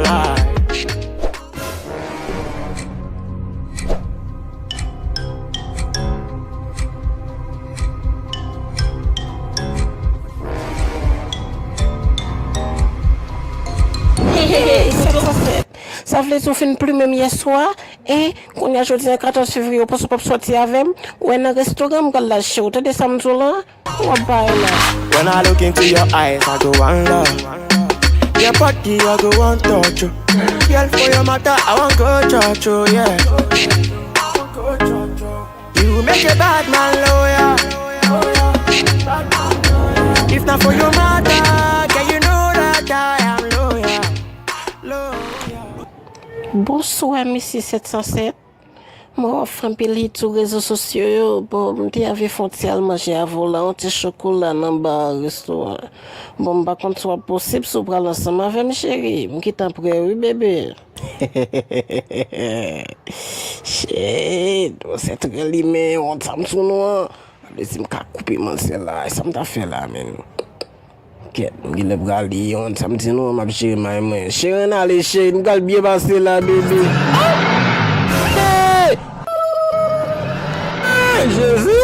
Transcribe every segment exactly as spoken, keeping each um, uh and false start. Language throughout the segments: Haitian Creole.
Ay. Sa vle di w fin plimen m yèswa, e kounye a jodi a katòz fevriye, w panse w p ap sòti avè m? Ou wè nan restoran m pral la, cheri, w tande sa m di w lan? W ap bay la. When I look into your eyes, I go one love. Your body, I go one touch you. Girl, for your matter, I wan go touch you, yeah. You make a bad man lawyer. If not for your mother, girl, you know that I am loyal. Loyal. Bonswa, mesye sèt san sèt. Mwen wè w ap fè anpil hit sou rezo sosyo yo. Bon, m te avè fon ti al manje avè w la, yon ti chokola nan ba restoran. Bon, m pa konn si w ap posib, si w pral ansanm avè m, cheri. M gentan prè wi, bebe. Shit, bon, se trè limen, wont sa m sou nou an. Sa vle di m ka koupe manzè la, e sa m ta fè la, menn. Kèt, m genlè prale, yon, sa m di nou, m ap jere may mwen. Cheri, ann ale, cheri, nou pral byen pase la, bebe. Hey! Hey, Jezi!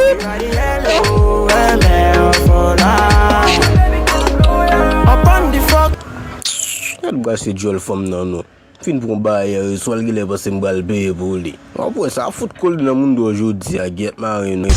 Gad brase djòl fanm nan, non. Fin pran bagay, swa l genlè panse m pral peye pou li. W ap wè sa, fout kole nan moun dwòl jodi a, gyèt mare nou.